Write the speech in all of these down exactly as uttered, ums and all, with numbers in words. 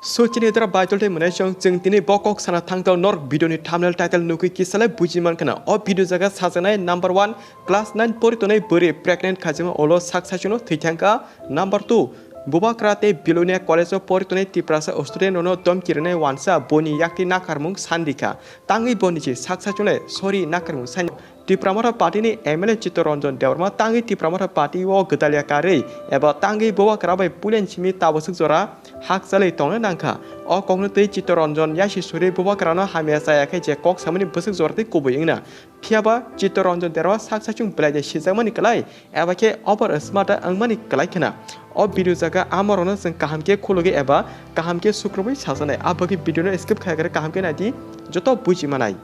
So chini dara baitol tei mwnai song chwng tini bo kok sana thangtao norok video ni thumbnail title nugwi kisalai buji mankha na. O video jaga sajaknai number one, class nine pori tongnai bwrwi pregnant khaijama ulo sak sachungno thwi thangkha. Number two, Bubakra tei Bilonia college o pori tongnai Tiprasa student rokno domki rwnai wansa boni yakti nakarmung sandikha. Tangwi boni se sak sachunglai sorry nakarmung sani. Tipra Motha Party ni M L A Chittaranjan Debbarma tangwi Tipra Motha Party o gwdalya karwi eba tangwi Bubakra bai pulen simi tabaswk jora hakchalwi tongna nangkha. O kokno twi Chittaranjan yasi suri Bubakra no hamya chaya khe je kok samani bwswk jora tei kubui wngna. Phiyaba Chittaranjan Debbarma sak sachung belai de sijakmani kwlai eba khe over smart wngmani kwlai khna. O video jaga amorokno chwng kaham khe khulugwi eba kaham khe sukrubwi sajaknai. Abagwi video no skip khaigari kaham khe naidi joto buji manai.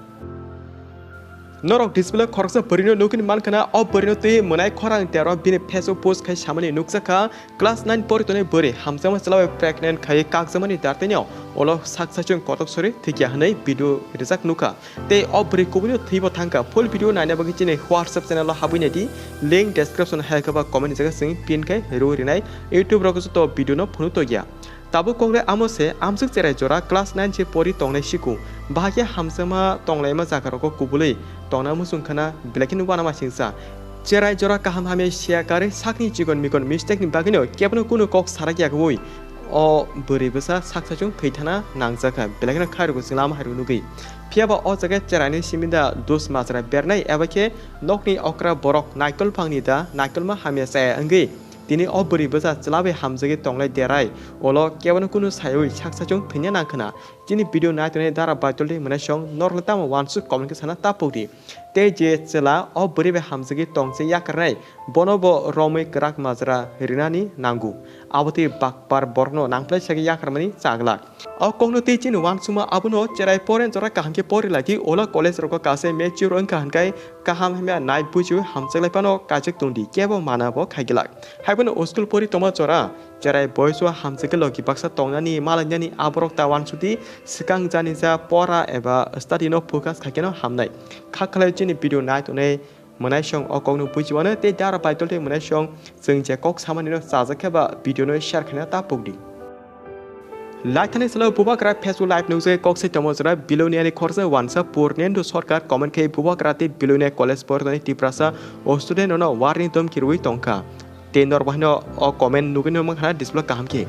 Norok display khoroksa bwrwino nugwi mankha na, o bwrwino twi mwnai khorang tero bini Facebook post khai samani nukjakha, class nine pori tongnai bwrwi hamjakma chwla bai pregnant khai kakjakmani dartino ulo sak sachung kotok sori thikya hwnwi video rijak nukha. Tei o bwrwi kubuino thwibo thangkha. Full video naina bagwi chini WhatsApp channel o habwi naidi, link description hai khe ba comment ni jaga chwng pin khai rw rinai. YouTube rogo joto video no phunuk tokya. Tabuk koknai amo se amswk cherai jora class nine se pori tongnai siku. Bahai khe hamjakma tonglaima jagarogo kubulwi tongna muchung khana belai kheno uanama singsa. Cherai jora kaham hamya siya karwi sakni chikon mikon mistake ni bagwino kebono kunu kok sarak ya kwbui o bwrwi bwsa sak sachung thwi thana nangjakha belai kheno khairokgo chwng lama hairok nugwi. Phiyaba o jaga cheraini simi da dus majra bernai eba khe nokni okra borok naikol phangni da naikolma hamya chaya wngwi. Tini o bwrwi bwsa chwla bai hamjagwi tonglai derai, ulo kebono kunu saiwi sak sachung thwina nang khna. Chini video nai tongnai dara baitol tei mwnai song norokle tamo uansuk comment khe sana ta pokdi. Tei je chwla o bwrwi bai hamjagwi tongse yakarnai, bono bo romwi kwrak majra rinani nango. Abo tei bakpar borokno nangplai sagwi yakarmani chaglak. O kokno tei chini uansukma abono cherai poren jora kaham khe pori lagi, ulo college rogo kase mature wngkha hwnkhai kaham hamya nai bujiwi hamjaklai phano kaijak tongdi, kebo mana bo khaiglak. Haiphano o school pori tongma jora cherai boys o hamjakhe logi baksa tongnani malainani aborok ta uansukdi, swkang jani ja pora eba study no focus khaikhe no hamnai. Kha khlai chini video nai tongnai mwnai song o kokno bujiwano tei dara baitol tei mwnai song chwng je kok samani no chajak khe ba video no share khaina ta pokdi. Laithani salo Bubakra Facebook live nukjagwi kok sai tongmo jora Bilonia ni khorsa uansa Purnendu Sarkar comment khe Bubakra tei Bilonia college portoni Tiprasa o student rokno warning domki rwi tongkha. Tei norok bahino o comment nugwi no mankha display kaham khe.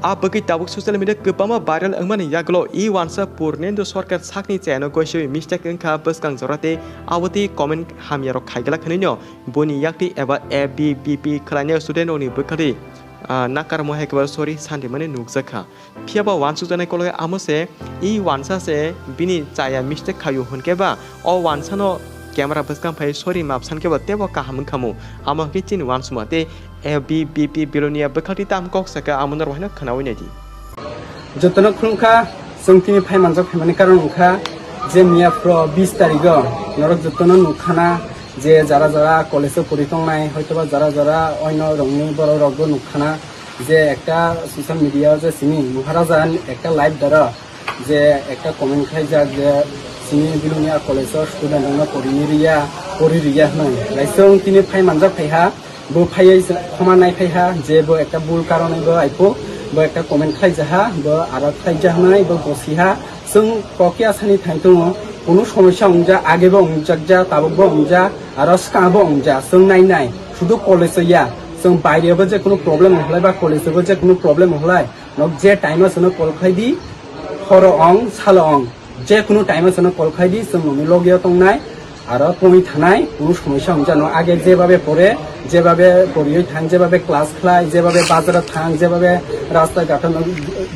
A bagwi tabuk social media kwbangma viral wngmani yagulo i uansa Purnendu Sarkar sakni chayano goisewi mistake wngkha bwskang jora tei abo tei comment hamyarok khaiglak hwnwi no boni yakti eba A B B P khwlainai student rokni bwkhali, ah, nakarmo hai khe sorry sanrimani nukjakha. Phiyaba uansukjaknai koloi amo se, i uansa se bini chaya mistake khaio hwnkhe ba, o uansano camera bwskang phai sorry map san khe ba teibo kaham wngkhamu. Amo hwnkhe chini uansukma tei A B B P Bilonia bwkhaktwi tam kok sakha amo norok haino khwnawi naidi. Jotono khulumkha, chwng tini phai manjak phaimani karon wngkha je miya phro bis tarigo norok jotono nukkhana je jara jara college o pori tongnai, hoitoba jara jara oino rongni borok rokbo nukkhana. Je ekta social media o je sini Maharaja ni ekta live dara je ekta comment khlaijak je sini Bilonia college o student rokno porini riya, pori riya hwnwi. Laisong tini phai manjak phaiha, bo phaiwi khoma nai phaiha je bo ekta bul karonwi bo aipo, bo ekta comment khlaijaha, bo aro khlaijak hwnwi bo gosiha. Chwng kokya sani thang tongo, kunu somosya wngjak, agebo wngjak ja, tabukbo wngjak, aro swkangbo wngjak, chwng nai nai, sudu college o ya, chwng bairebo je kunu problem wnglai ba college o bo je kunu problem wnglai, nok je time o chwngno call khlai di, horo ong, salo ong, je kunu time o chwngno call khlai di, chwng noni loge o tongnai, aro tongwi thanai, kunu somosya wngjak no age jebabe pore, jebabe poriwi thang, jebabe class khlai, jebabe bazaro thang, jebabe rasta ghato no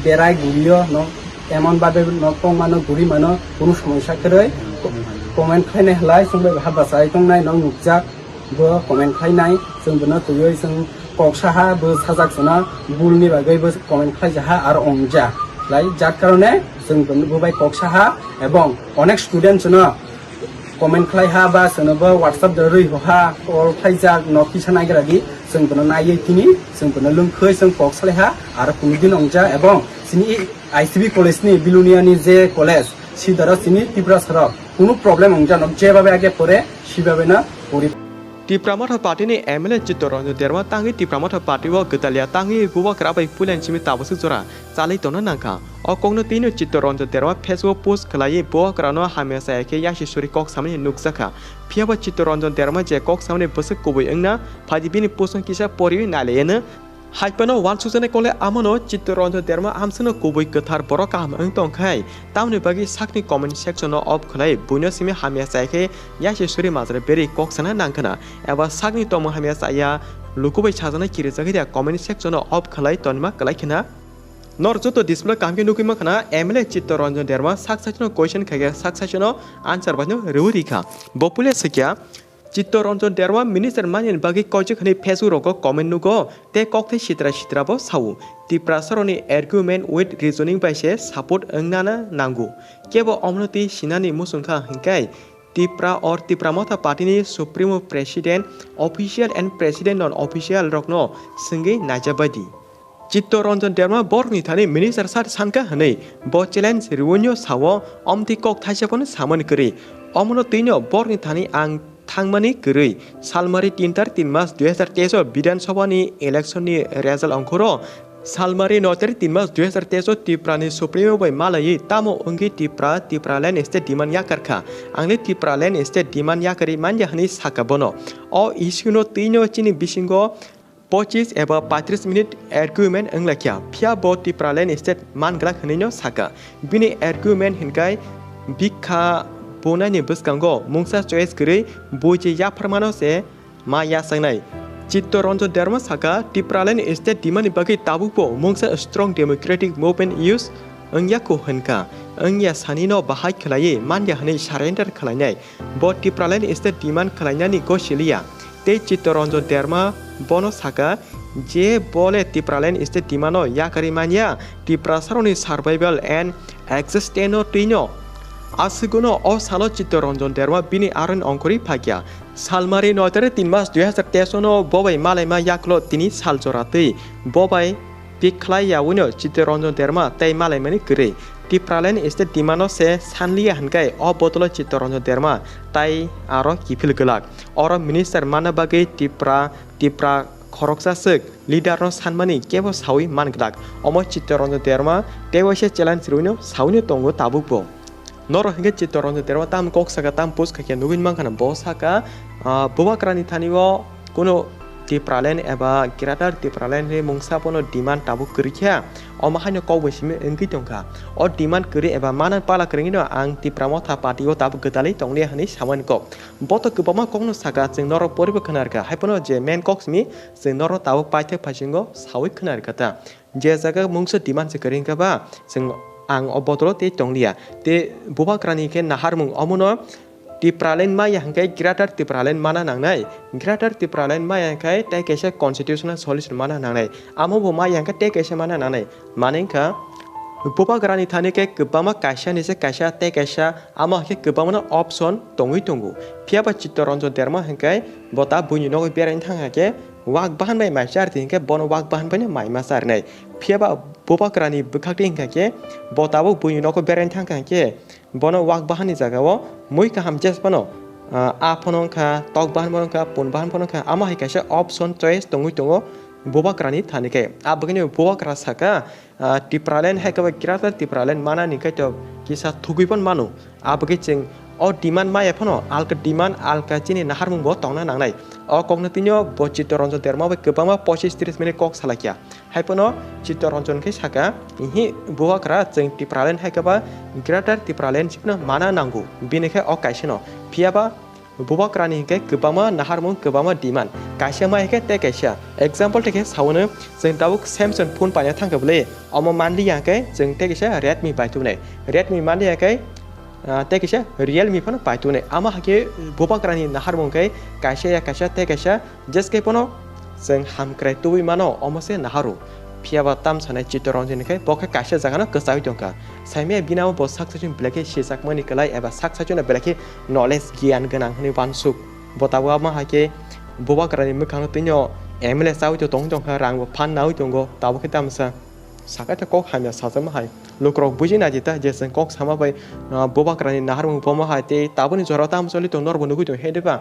berai gurio no, emon babe no tong mano, guri mano, kunu somosya kwrwi. Comment khlainai halai, chwng bai ha bachai tongnai no nukjak, bo comment khlainai, chwng bono twiwi chwng kok saha, bo sajak chwngno bulni bagwi bo comment khlaijaha aro ongja. Lai jat karone chwng bo bai kok saha, ebong onek student chwngno comment khlaiha ba chwngno bo WhatsApp de rwi hoha, call khlaijak, no kisa naigra di, chwng bono naiwi tini, chwng bono lwngkhwi chwng kok salaiha, aro kunu din ongja, ebong chini I C B college ni, Bilonia ni je college, sidaro chini Tiprasa rok kunu problem ongja, nok jebabe age pore, sibabe na pori. Tipra Motha Party ni M L A Chittaranjan Debbarma tangwi Tipra Motha Party o gwdalya tangwi Bubakra bai puilaini simi tabaswk jora chalwi tongna nangkha. O kokno twino Chitta Ranjan Debbarma Facebook post khwlaiwi bubagrano hamya chaya khe yasi suri kok samani nukjakha. Phiyaba Chitta Ranjan Debbarma je kok samani bwswk kubui wngna phaidi bini post no kisa poriwi nailaiyano. Haiphano uansukjaknai kokle amano Chitta Ranjan Debbarma amsano kubui kwthar borok kaham wng tongkhai, tamoni bagwi sakni comment section no off khwlai buino simi hamya chaya khe yasi suri majra berwi kok sana nangkhwna eba sakni tongmung hamya chaya lukubai sajaknai kirijagwi da comment section no off khwlai tonima kwlai khwna. Nor joto display kaham khe nugwi mankha na M L A Chitta Ranjan Debbarma sak sachino question khaikhe sak sachino answer baino rwi rikha. Bo puila swikya Chitta Ranjan Debbarma minister manyani bagwi koijak hwnwi Facebook rogo comment nugo tei kokthai sitra sitra bo sao. Tiprasarokni argument with reasoning bai se support wngnana nango. Kebo omono twi sinani muchungkha hwnkhe Tipra or Tipra Motha Party ni Supremo President, Official and President non official rokno swngwi naijak bai di. Chitta Ranjan Debbarma borokni thani minister sar sankha hwnwi bo challenge rwinyo sao, omtwi kok thaisa phano samani kwrwi. Omono twino borokni thani ang thangmani kwrwi. Salmari tin tarik tin mas dui hazar teis o Bidhan Sabha ni election ni result ongkhoro Salmari noi tarik tin mas dui hazar teis o Tipra ni Supremo bai malaiwi tamo wngwi Tipra, Tipraland state demand yakarkha. Ang le Tipraland state demand yakarwi manya hwnwi saka bono. O issue no twino chini bisingo pochis eba paitris minute argument wnglaikha, phiya bo Tipraland state manglak hwnwino saka. Bini argument hinkai bikha bunani bwskango mungsa choice kwrwi bui je yapharmano se ma yachaknai. Chitta Ranjan Debbarma saka, Tipraland state demand ni bagwi tabukbo mungsa strong democratic movement use wngya kho hwnka, wngya sanino bahai khwlaiwi manya hwnwi surrender khwlainai. Bo Tipraland state demand khwlainani gosiliya. Tei Chitta Ranjan Debbarma bono saka je bo le Tipraland state demand no yakarwi manya, Tiprasarokni survival and existence no twino. Aswkno o salo Chitta Ranjan Debbarma bini aroni ongkhorwi phakya. Salmari noi tarik tin mas dui hazar teis no bo bai malaima yaklo tini sal jora twi bo bai Pik khlai yaui no Chitta Ranjan Debbarma tei malaimani kwrwi. Tipraland state demand no se sanliya hwnkhai o botolo Chitta Ranjan Debbarma tai aro kiphil glak. Oro minister manna bagwi Tipra, Tipra khoroksa swk leader no sanmani kebo saui man glak. Omo Chitta Ranjan Debbarma tei waisa challenge rwino saui no tongo tabuk bo. Norok hinkhe Chitta Ranjan Debbarma tam kok saka, tam post khaikhe nugwi mankha na bo saka, ah, bubagrani thani o kuno Tipraland eba Greater Tipraland ni mungsa bono demand tabuk kwrwi kha, omo haino kok bai simi wngwi tongkha. O demand kwrwi eba mana pala kwrwngwi no ang Tipra Motha Party o tabuk gwdalwi tongliya hwnwi samani kok. Bo to kwbangma kokno saka, chwng norok poribo khwnarkha, haiphano je main kok simi chwng norok tabuk paithak phaisingo saui khwnarkha ta. Je jaga mungsa demand se kwrwi wngkha ba, chwng ang o botolo tei tongliya. Tei bubagrani khe naharmung omono Tipraland maya hwnkhe Greater Tipraland mana nangnai. Greater Tipraland maya hwnkhe tei kaisa constitutional solution mana nangnai. Amo bo maya hwnkhe tei kaisa mana nangnai. Mane wngkha bubagrani thani khe kwbangma kaisa ni se kaisa tei kaisa, amo hwnkhe kwbangma option tongwi tongo. Phiya ba Chitta Ranjan Debbarma hwnkhe bo ta buini nogwi beraina thangkha khe wak bahan bai mai chardi hwnkhe bono wak bahan baino mai ma charnai. Phiya ba bubagrani bwkhak twi hwnkha khe bo tabuk buini nogo beraina thangkha hwnkhe bono wak bahan ni jaga o mui kaham jes phano, ah, a phano wngkha, tok bahan phano wngkha, pun bahan phano wngkha, amo hai kaisa option choice tongwi tongo bubagrani thani khe. Aboni bubagra saka, ah, Tipraland hai khe bai Greater Tipraland mana ni kaitor kisa thugwi pon mano. Aboni chwng o demand maya phano alka demand, alka chini naharmung bo tongna nangnai. O kokno tini o bo Chitta Ranjan Debbarma bai kwbangma pochis tris minute kok salaikha. Haiphano Chitta Ranjan khe saka, "Ihi, bubagra, chwng Tipraland hai khe ba Greater Tipraland chikno mana nango, bini khe o kaisa no." Phiya ba bubagrani hwnkhe kwbangma naharmung, kwbangma demand. Kaisa mai khe tei kaisa. Example tei khe saono, chwng tabuk Samsung phone paina thangkha bwle, omo manliya hwnkhe chwng tei kaisa Redmi pai tubunai. Redmi manliya khe, ah, tei kaisa Realme phano pai tubunai. Ama hakhe bubagrani naharmung khe kaisa ya kaisa tei kaisa jeske phano chwng hamkrai tubui mano, omo se naharu. Phiya ba tam sanai Chitta Ranjan ni khe bo khe kaisa jaga no kwchaui tongkha. Saimaya bini abo bo sak sachung belai khe sijakmani kwlai eba sak sachung no belai khe knowledge giyan gwnang hwnwi uansuk. Bo tabuk abo hakhe bubagrani mwkhang no twino M L A chaui to tong tongkha, rang bo phan naui tongo, tabuk khe tamsa. Saka khe kok hamya sajakma hai. Lukurok buji naidi ta je chwng kok sama bai, ah, bubagrani naharmung bomo hai tei tabukni jora tamo choli tong norok bo nugui tong he de ba.